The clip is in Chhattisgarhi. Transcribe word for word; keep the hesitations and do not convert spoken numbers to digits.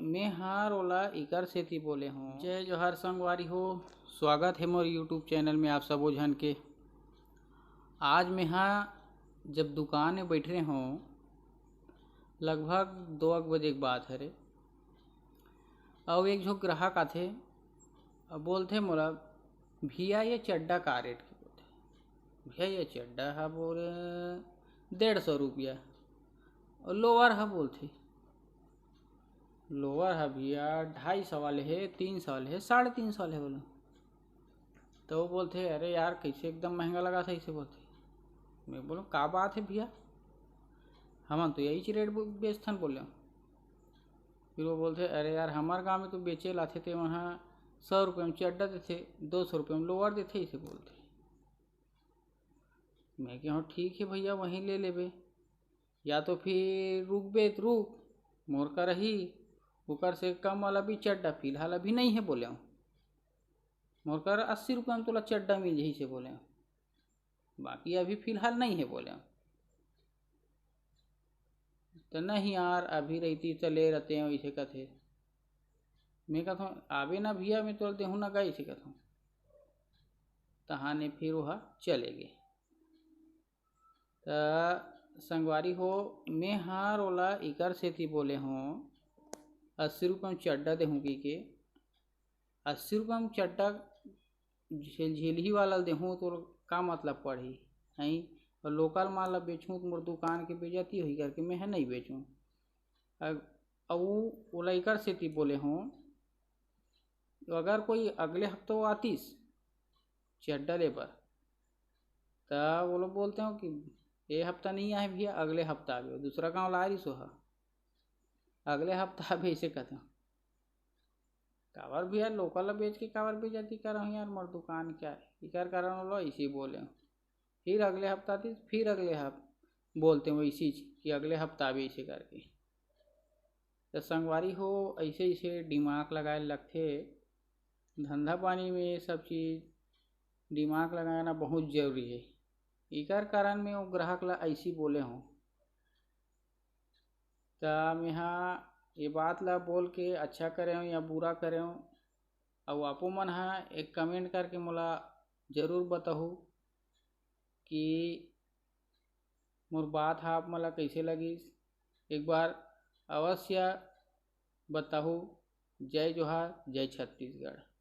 मैं हार ओला इकर सेती बोले हूँ। जय जोहार संगवारी हो, स्वागत है मोर YouTube चैनल में आप सबो झन के। आज मैं हा जब दुकान में बैठ रहे हूँ, लगभग दो एक बजे के बात हरे, अउ एक झो ग्राहक आथे, अउ बोलथे मोला, "भैया, ये चड्डा का रेट के?" बोलथे, "भैया, ये चड्डा हा," बोले, "डेढ़ सौ रुपया।" अउ लोअर हा बोलथे, "लोअर हा भैया, ढाई सौ वाले हे, तीन सौ वाले हे, साढ़े तीन सौ वाले," बोले। तो वो बोलथे, "अरे यार, कैसे एकदम महंगा लगा था," इसे बोलथे। मैं बोलूँ, "का बात है भैया, हमन तो यही रेट बेचथन," बोले। फिर वो बोलथे, "अरे यार, हमार गाँव में तो बेचे लाथे, ते मन हा सौ रुपये में चड्डा देथे, दो सौ रुपये में लोअर देथे," इसे बोलथे। मैं कहा, "ठीक है भैया, वहीं ले लेबे, या तो फिर रुकबे तो रुक, मोर करा ही, ओकर से कम वाला भी चड्डा फिलहाल अभी नहीं है," बोले हूँ। "मोर करा अस्सी रुपये में तोला चड्डा मिल जाही," से बोले हूँ, "बाकी अभी फिलहाल नहीं है," बोले हूँ। "तो नहीं यार, अभी रहती तो ले रहते हैं," इसे कथे। मैं कहता हूँ, "आबे ना भैया, मैं तोला देहूँ ना गा," इसे कहता हूँ। तहाने फिर वह चले गए। त संगवारी हो, मैं हार ओला इकर सेती बोले हूँ, अस्सी रुपये में चड्डा देहूँ कहि के। अस्सी रुपये में चड्डा झेल-, झेलही वाला ल देहूँ तो का मतलब पड़ही, हैं? और लोकल माल ला बेचहूँ तो मोर दुकान के बेइज्जती होही करके मैं ह नहीं बेचूँ। अग-, अउ ओला इकर सेती बोले हूँ, अगर कोई अगले हफ्ता वो आतिस चड्डा ले बर, त वो लोग बोलते हो कि "ये हफ्ता नहीं आए भैया, अगले हफ्ता आबे।" दूसरा गाँव ला रिस ओहा, "अगले हफ्ता आबे," इसे कहते हो। काबर भैया, लोकल ला बेच के काबर बेइज्जती करहूँ यार, मोर दुकान क्या है? इकर कारण वो लोग इसी बोले हो। फिर अगले हफ्ता आतिस, फिर अगले हफ्ता बोलते हो इसी चीज कि "अगले हफ्ता आबे," इसे करके। तो संगवारी हो, ऐसे, ऐसे दिमाग लगाए लगथे। धंधा पानी में ये सब चीज दिमाग लगाना बहुत जरूरी है। इकर कारण मैं वो ग्राहक ला ऐसी बोले हूँ। त मेहा ये बात ला बोल के अच्छा करे हूँ या बुरा करे हूँ, अउ आपो मन हा एक comment करके मोला जरूर बताहू कि मोर बात हा आप मन ला कइसे लगिस, एक बार अवश्य बताहू। जय जोहार, जय छत्तीसगढ़।